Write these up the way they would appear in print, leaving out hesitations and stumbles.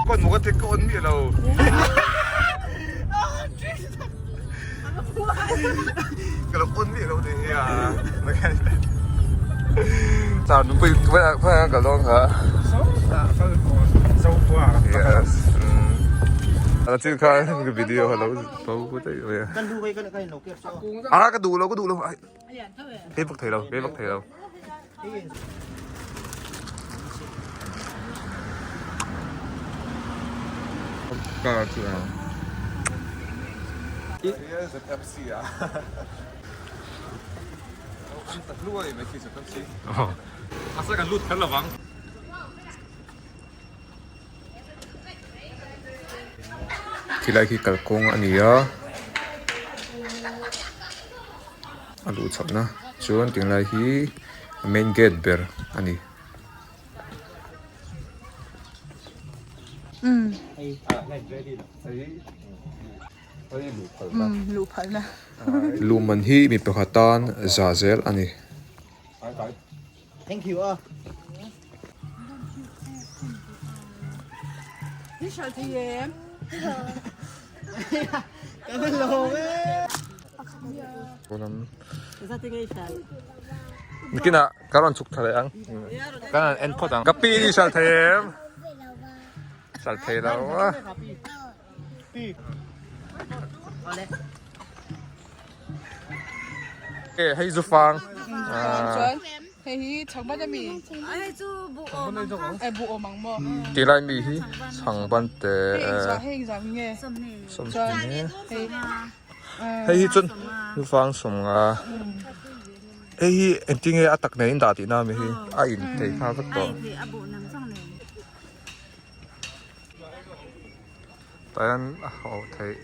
Kon mo ka tik ka on mi lo. Ka lo on mi lo ni ya. Chào nụ pui pui ka long ha. Yes. Ala chil kha ka video hello bo ku dei ve. Ara ka du lo ka du lo. Cái bậc thầy đâu, cái bậc thầy đâu. Ka chu a. Asa kan lut kher lovang. Khilai khi kalkawng a ni a. A luh chhohna chuan tunlai hi a main gate ber a ni. Luhman hi mi pakhat tan za zel a ni. Nikinah ka rawn chhuk tha leh ang kan han en phawt ang ka pi i hral thei em hral thei lo a e hei zu fang Hei hi chhangban ami? Hei chu bu awm ang kha. E bu awm ang maw? Ti lai mi hi chhangban te Hei engzah hei engzah mi nge? Sawmhnih. Hei Hei hi chuan lufang sawmnga. Hei hi engtin nge a tak nen in dah tihna ami hi a in thei nghal vek tawh. A bu nam chang nen. Tah hian a hawh theih.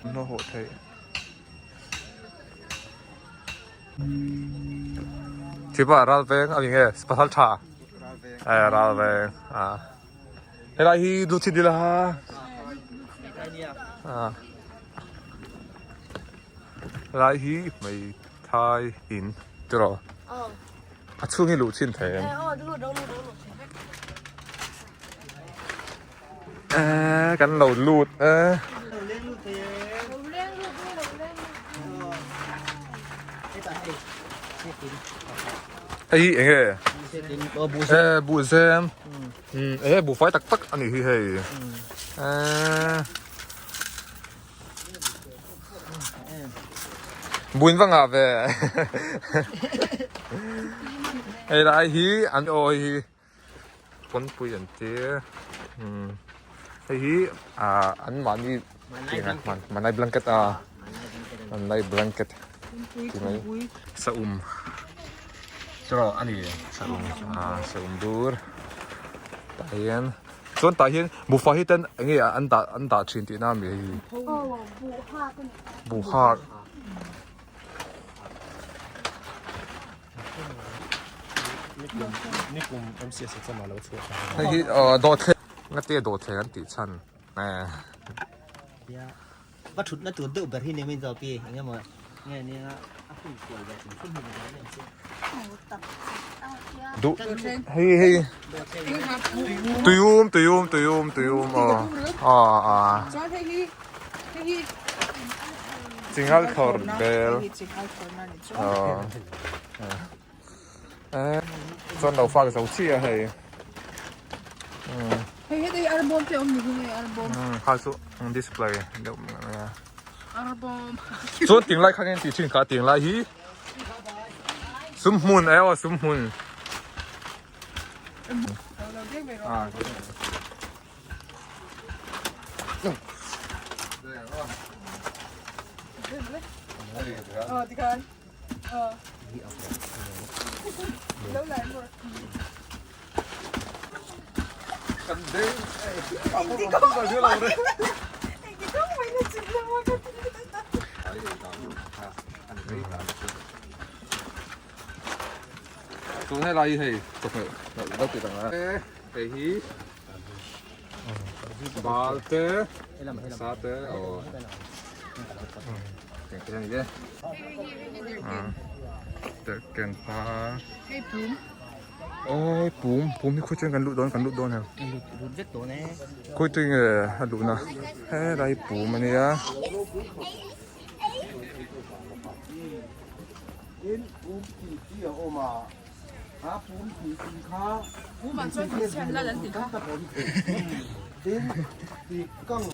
An hawh theih. Thipa ral veng a ni nge pasal tha eh ral veng a helai hi lu chhin dil a helai hi hmeithai in tiraw a chhung hi luh chhin thei em eh kan lo lut e. Hei hi eng nge? Eh buhzem eh buhfai tak tak a nih hi hei eh buin va ngah ve hei lai hi an aw hei hi. Pawnpui an ti umm hei hi ah an mahni manai blanket a manai blanket ti mai saum chu a ni saum ah saum bur tah hian chuan tah hian buhfai hi ten eng nge an dah an dah thin tihna a mi hei hi buhhak. Hei hi aw dawhthleng ngate dawhthleng an tih chhan eh. Va thutna tur deuh ber hi ni min zawk pi eng emaw nge nia a hun kual ve hrim hrim hi ni em chu. Duh hei hei tuium tuium tuium tuium aw aw aw. Chuan hei hi hei hi Chingal thawr bel. Hei hi chingal thawr na ni. Chuan lo fak zo chiah a hei. Hei hei arbawm te awm ni hi nge arbawm. Kha chu display deuh mai a. Arbawm. Chuan ting lai kha nge tih thin kha ting lai hi. Sum hmun e aw sum hmun. Ah. Tun helai hi hei chawhmeh lo ti dang a hei hi bal te sa te aw. Ken pa. Hei pum. Oi pum pum hi khawi chuan kan luh dawn kan luh dawn em. Lut lut vek dawn e. Khawi tui nge a luhna helai pum ania. Tin pum tih hi a awm a, a pum tih tih kha Pum ah chuan hmeichhia an lal an ti kha. Tin tih kang.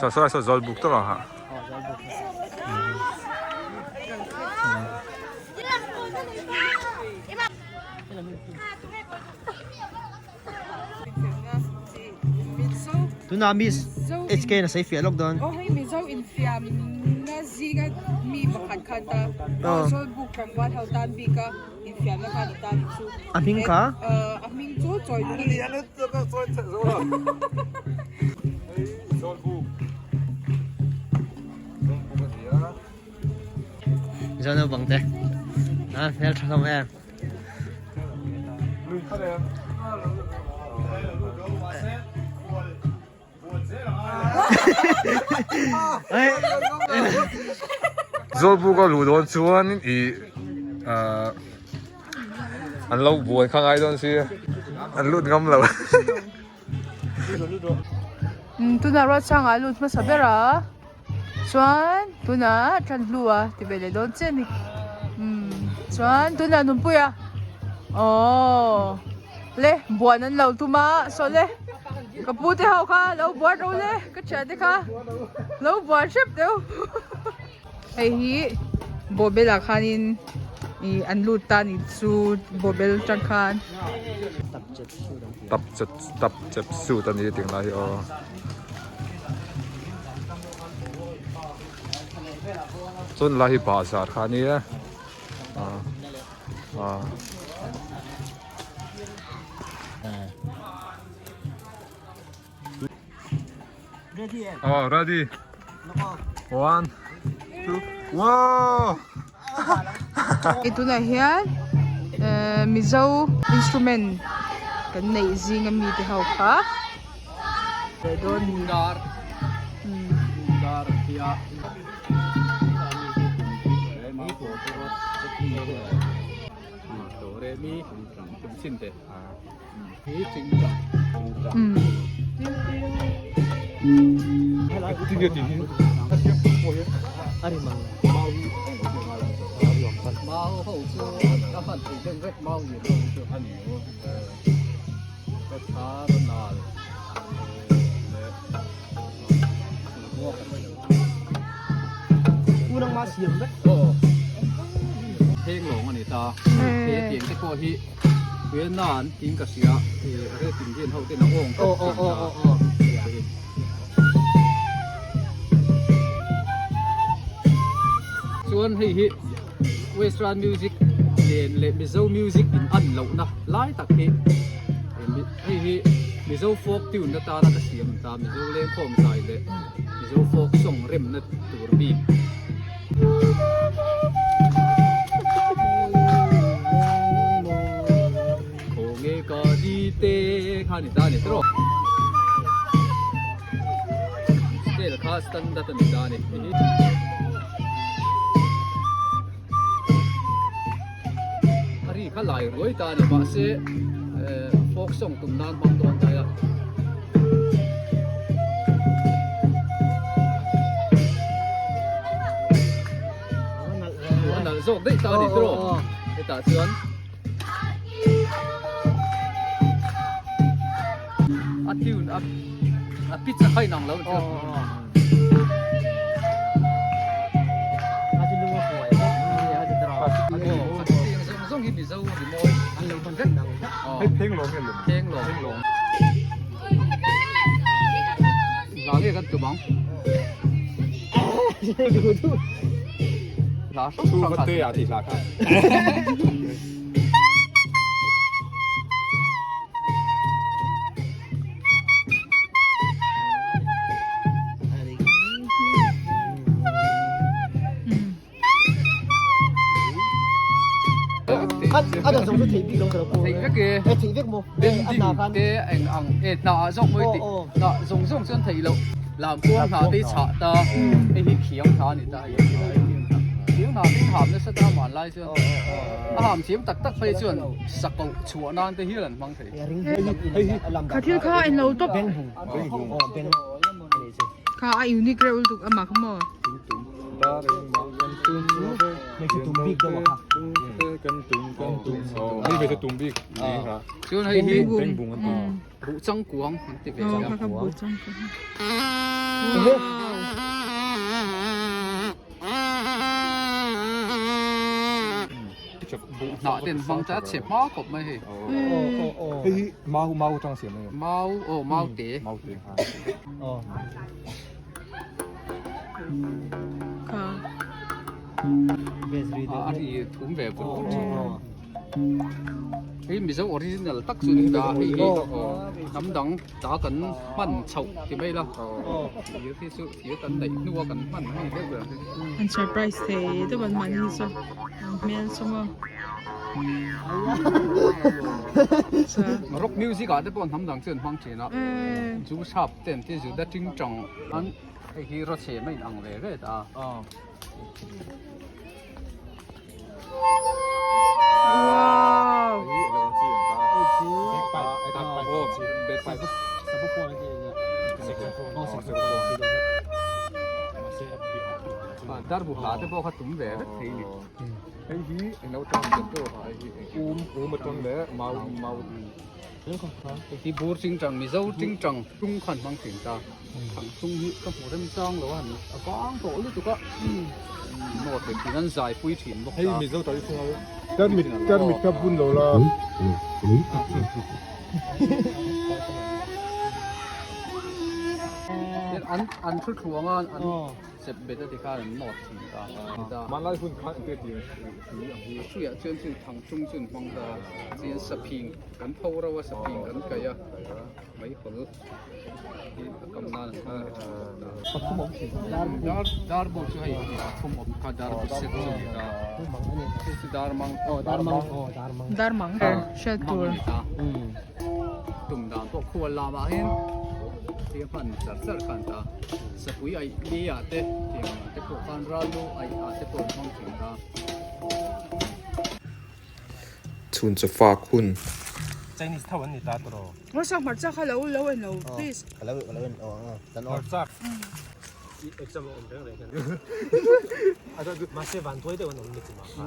Saw saw saw zawl buk tawk ang ha. Tuna miss HK na sei fiah lawk dawn. Aw hei Mizo infiamna zinga mi pakhat khan ta Zawl buk tlangval ho tan bik a. Infiamna khan i tan chu. A hming kha? A hming chu chawi lung a ni. Mizo naupang te a hmel tha hlawm em. Zawlbuk a luh dawn chuan ih ahh an lo buai kha ngai dawn sia an lut ngam lo. Tunah Ruatsanga a lut hmasa ber a chuan tunah Tlanhlua ti ve leh dawn chiah a ni chuan tunah Nunpuia aww. Le buan an lo tum a saw le ka pu te ho kha lo buan ro le ka thian te kha lo buan hrep deuh hei hi bawhbel ah khanin ih an lut ta a nih chu bawhbel atang khan. Tap chep tap chep suit a ni tih lai hi aw. Chuan lai hi bahzar kha a nia ah ah. Oh, ready. One, two, wow! Hei tunah hian eh Mizo instrument kan neih zing ami te ho kha Dar dar a Chuan hei hi western music nen leh Mizo music in an lohna lai tak hi hei hi Mizo folk tune atana ka siam ta Mizo lengkhawm zai leh Mizo folk song remna tur bik. Khawnge ka di te kha ni ta ni tawh. Scale kha standard a ni ta ni. A ri kha lai ruai ta ni mahse folk song tum nan hmang dawn ta ila. A nalh zawk daih ta ni tawh. Hetah chuan. A tune a a pitch a khain ang lo chu. Zawng hi Mizo rimawi an lo ban vek. Hei pheng lawng nge lem? Pheng lawng. Pheng lawng. Hla nge kan tum ang? Hla hrang hrang kha. Thu te ah tih hla kha. A dang zawng chu theih bik lo ka lo pawh. Theih vek e. E theih vek maw? Bending te eng ang e hnah ah zawk mawi tih hnah zawng zawng chuan theih loh. Lam kuang hna te chhah ta hei hi khiang hna a ni ta hei khiang hna te ham nasa ta hmanlai chuan a ham thiam tak tak phei chuan sakoh chhuah nan te hial an hmang thei. Kha thil kha a inlo tawp. Kha a unique reuh lutuk amah kha maw. Chuan hei hi buh changkuang an ti ve a. Buh changkuang. Buh hnah te an hmang ta a chhe hma khawp mai hei. Hei hi mau mau atang siam a ni. Mau aw mau te. Mau te. A ri thum ve vut vut thin. Hei Mizo original tak chu ni ta hei hi hnam dang ta kan hman chhoh ti mai la. Thir hi chu thir kan daih hnua kan hman hman deuh ber hi. An surprise thei deuh an mahni hi chu an hmel chu maw. Rock music ah te pawh hnam dang chu an hmang thin a. Zu sap te an ti zu da ting tang an hei hi rawchhe mai in ang ve ve ta. Wow. Dar bu hla te pawh kha tum ve vek thei ni. Hei hi eng lo tang chen pawh ha hei hi um um atang leh mau mau Hei hi bur tingtang Mizo tingtang tung khan hmang thin ta. Thang tung hi ka hmu rem chang lo a ni a vang tawh lutuk a nawt leh thin an zai pui thin bawk ta. Hei Mizo traditional tarmit tarmit kha bun lo la. An an thu thuang a an chep bet a ti khan an nawt thin ta. Hmanlai hun khan engte ti tui ang hi. Hruiah chuan chu thang tung chu an hmang ta chian saphing kan pho ro a saphing kan kaih a meihawl hi a kam nan an hmang leh thin bawk ta. Dar dar bu chu hei pathum awm kha dar bu set chu ni ta hei chu dar mang dar mang aw dar mang Dar mang hriat mang tur. a ni ta tum dan pawh khual lamah hian thil hman char char khan ta sapui aih li ah te tiang ah te pawh khan ral lu aih ah te pawh an hmang thin ta. Chhun chu fak hun. Chinese tho an ni ta tawh. Hmarcha hmarcha kha lo lo en lo please. Ka lo ka lo en aw aw kan aw. Hmarcha. I exam a awm reng reng hian. Mahse van tuai deuh an awm ni chi mah kha.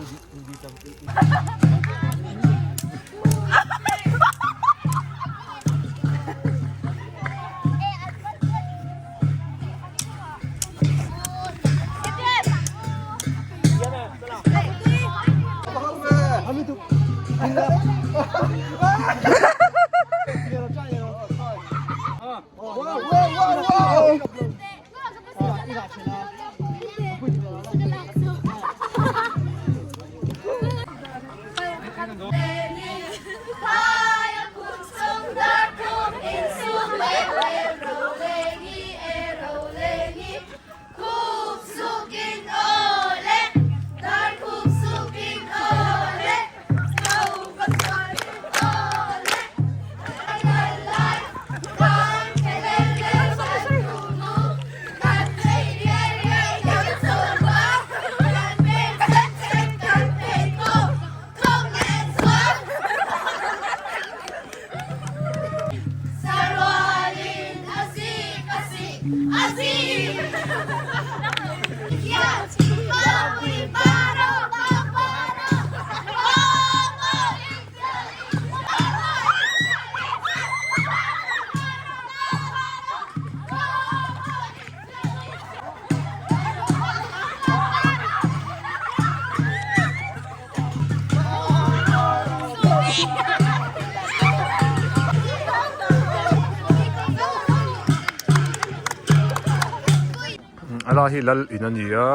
A lai hi lal in a ni a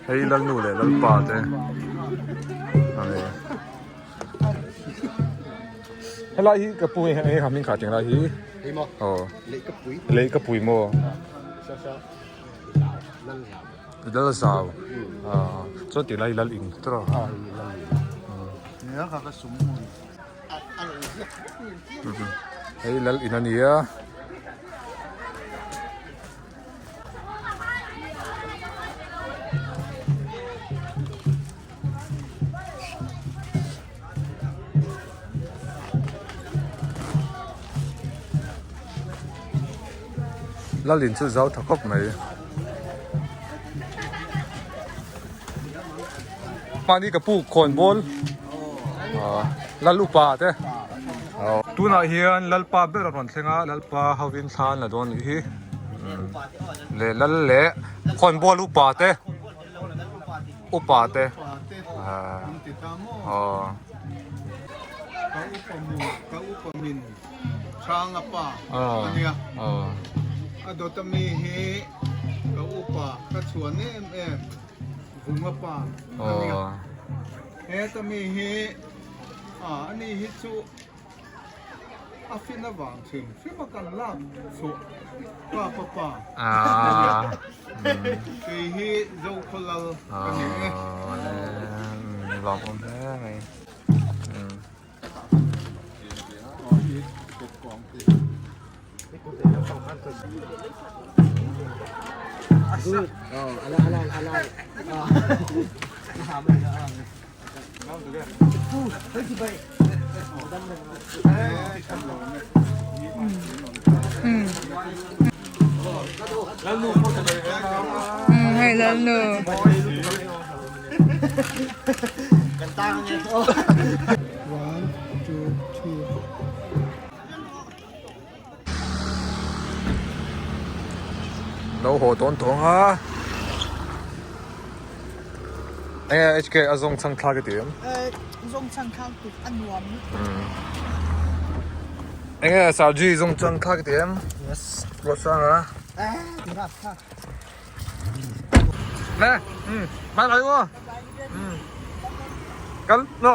hei lal nu leh lal pa te a ni helai hi ka pu hei ha hming kha cheng lai hi aw lei ka pui maw. Lal zau chuan ti lai lal in tawh a. Hei lal in a ni a. Lalin chu zau tha khawp mai. Mahni ka pu khawn bawl lal upa te tunah hian lalpa ber a rawn thleng a lalpa hovin thla an la dawn nih hi leh lal leh khawn bawl upa te. Upa te aw. Ka upa mu ka upa min hrang a pa a nia a dawt ami hi ka upa ka chhuan em em vung a pa a nia heta mi hi a ani hi chu A fin avang hrim hrim a kan lak chhuah pa pa pa kei hi Zokhawlal ka ni e. Lawm awm hle mai. Hei lalnu. One, two, three. Lo haw tawn tawng a enge HK a zawng chhang thlak i ti em? Zawng chhang thlak tuk a nuam lutuk. Enge Sarji zawng chhang thlak i ti em? Yes. Ruatsang a. Nè, bye bye u. Kal, no.